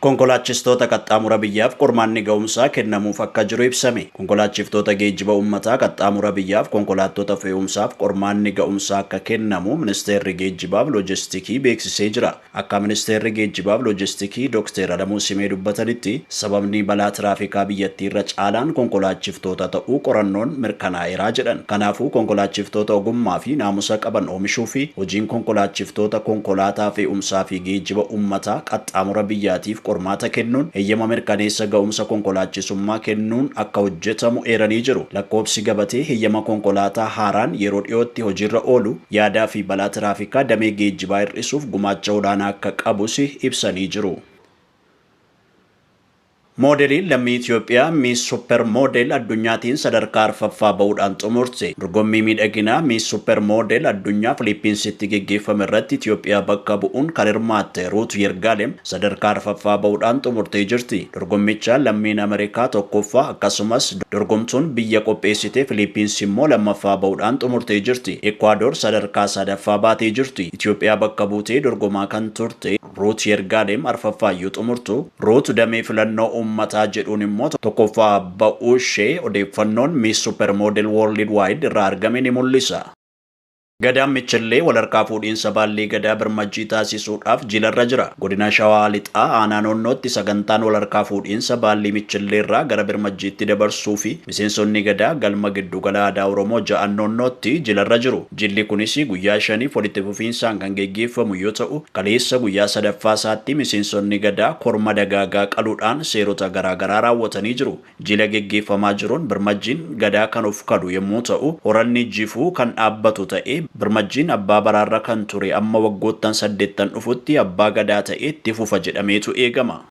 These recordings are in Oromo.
Konkolaachistoota qaxxaamura biyyaaf qormaanni ga'umsaa kennamuuf akka jiru ibsame. Konkolaachiftoota geejjiba uummataa qaxxaamura biyyaaf konkolaattota fe'umsaaf qormaanni ga'umsaa akka kennamu Ministeerri Geejjibaaf Loojistikii beeksisee jira. Akka Ministeerri Geejjibaaf Loojistikii Dookter Alamuu Simee dubbatanitti, sababni balaa tiraafikaa biyyattii irra caalaan konkolaachiftoota ta'uu qorannoon mirkanaa'eera jedhan. Kanaafuu konkolaachiftoota ogummaa fi naamusa qaban oomishuu fi hojiin konkolaachiftoota konkolaataa fe'umsaa fi geejjiba uummataa qaxxaamura biyyaatiif qormaata kennuun heyyama mirkaneessa ga'umsa konkolaachisummaa kennuun akka hojjetamu eeranii jiru. Lakkoobsi gabatee heyyama konkolaataa haaraan yeroo dhiyootti hojiirra oolu yaadaa fi balaa tiraafikaa damee geejjibaa hir'isuuf gumaacha olaanaa akka qabus ibsanii jiru. Moodeliin lammii Itoophiyaa Miss Super Model addunyaatiin sadarkaa arfaffaa ba'uudhaan xumurte. Dorgommii miidhaginaa Miss Super Model addunyaa Filiippiinsitti geggeeffame irratti Itoophiyaa bakka bu'uun kan hirmaatte Ruut Yirgaalem sadarkaa arfaffaa ba'uudhaan xumurtee jirti. Dorgommicha lammiin Ameerikaa tokkoffaa, akkasumas dorgomtuun biyya qopheessite Filiippiinsi immoo lammaffaa ba'uudhaan xumurtee jirti. Ekwaador sadarkaa sadaffaa baatee jirti. Itoophiyaa bakka buutee dorgomaa kan turte Ruut Yirgaalem arfaffaa iyyuu xumurtu. Ruut damee filannoo uummataa jedhuun immoo tokkoffaa ba'uu ishee odeeffannoon Miss Super Model World Wide irraa argame ni mul'isa. Gadaan Michillee walharkaa fuudhiinsa baallii gadaa birmajjii taasisuudhaaf jilarra jira. Godina Shawaa Lixaa aanaa Noonnootti sagantaan walharkaa fuudhiinsa baallii Michillee irraa gara birmajjiitti dabarsuu fi miseensonni gadaa galma giddugala aadaa Oromoo ja'an Noonnootti jilarra jiru. Jilli kunis guyyaa 5f walitti fufiinsaan kan geggeeffamu yoo ta'u, kaleessa guyyaa sadaffaa isaatti miseensonni gadaa korma dagaagaa qaluudhaan seerota garaagaraa raawwatanii jiru. Jila geggeeffamaa jiruun birmajjiin gadaa kan of kalu yommuu ta'u, horanni jifuu kan dhaabbatu ta'ee birmajjiin abbaa baraarra kan ture amma waggoottan 8 dhufutti abbaa gadaa ta'ee itti fufa jedhameetu eegama.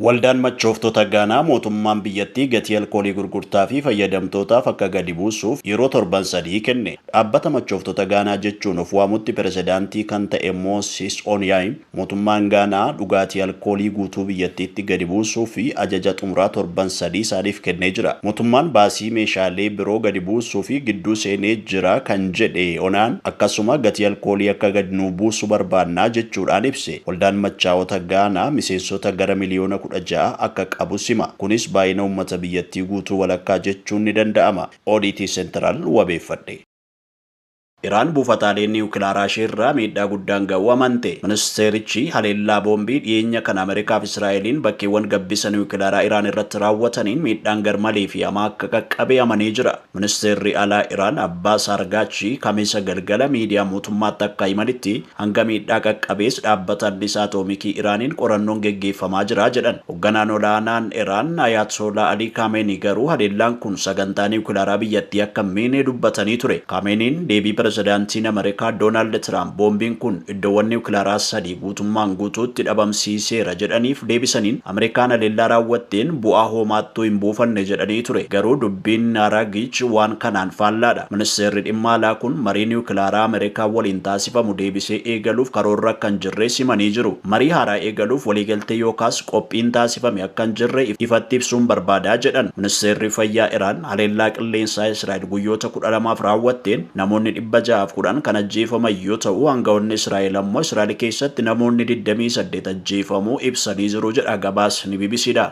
Waldaan Machooftota Gaanaa mootummaan biyyattii gatii alkoolii gurgurtaa fi fayyadamtootaaf akka gadi buusuuf yeroo torban 3 kenne. Dhaabbata Machooftota Gaanaa jechuun of waamutti pirezidaantii kan ta'e Moosis Onyaayim mootummaan Gaanaa dhugaatii alkoolii guutuu biyyattiitti gadi buusuu fi ajaja xumuraa torban 3 isaaniif kennee jira. Mootummaan baasii meeshaalee biroo gadi buusuu fi gidduu seenee jira kan jedhe Onaan, akkasuma gatii alkoolii akka gadi nuu buusu barbaannaa jechuudhaan ibse. Waldaan Machaa'ota Gaanaa miseensota gara miliyoona 16 akka qabus hima. Kunis baay'ina uummata biyyattii guutuu walakkaa jechuun ni danda'ama. Oddity Central wabeeffadhe. Iraan buufataalee niwukilaaraa ishee irraa miidhaa guddaan ga'uu amante. Ministeerichi haleellaa boombii dhiyeenya kana Ameerikaa fi Israa'eliin bakkeewwan gabbisa niwukilaaraa Iraan irratti raawwataniin miidhaan garmalee fi hamaa akka qaqqabe amanee jira. Ministeerri alaa Iraan Abbaas Argaachi Kamisa galgala miidiyaa mootummaatti akka himanitti, hanga miidhaa qaqqabees dhaabbata annisaa atoomikii Iraaniin qorannoon geggeeffamaa jira jedhan. Hogganaan olaanaan Iraan Ayaatolaa Alii Kaameenii garuu haleellaan kun sagantaa niwukilaaraa biyyattii akka hin miine dubbatanii ture. Kaameeniin deebii pirezidaantiin Ameerikaa Doonaald Tiraamp boombiin kun iddoowwan niwukilaaraa 3 guutummaan guutuutti dhabamsiiseera jedhaniif deebisaniin, Ameerikaan haleellaa raawwatteen bu'aa hoomaattuu hin buufanne jedhanii ture. Garuu dubbiin Araagich waan kanaan faallaadha. Ministeerri dhimma alaa kun marii niwukilaaraa Ameerikaa waliin taasifamu deebisee eegaluuf karoorri akka hin jirres himanii jiru. Marii haaraa eegaluuf waliigaltee yookaas qophiin taasifame akka hin jirre ifatti ibsuun barbaada jedhan. Ministeerri Fayyaa Iraan haleellaa qilleensaa Israa'el guyyoota 12f raawwatteen namoonni 610 kan ajjeefaman yoo ta'u, aanga'oonni Israa'el ammoo Israa'el keessatti namoonni 28 ajjeefamuu ibsanii jiru jedha gabaasni BBCdha.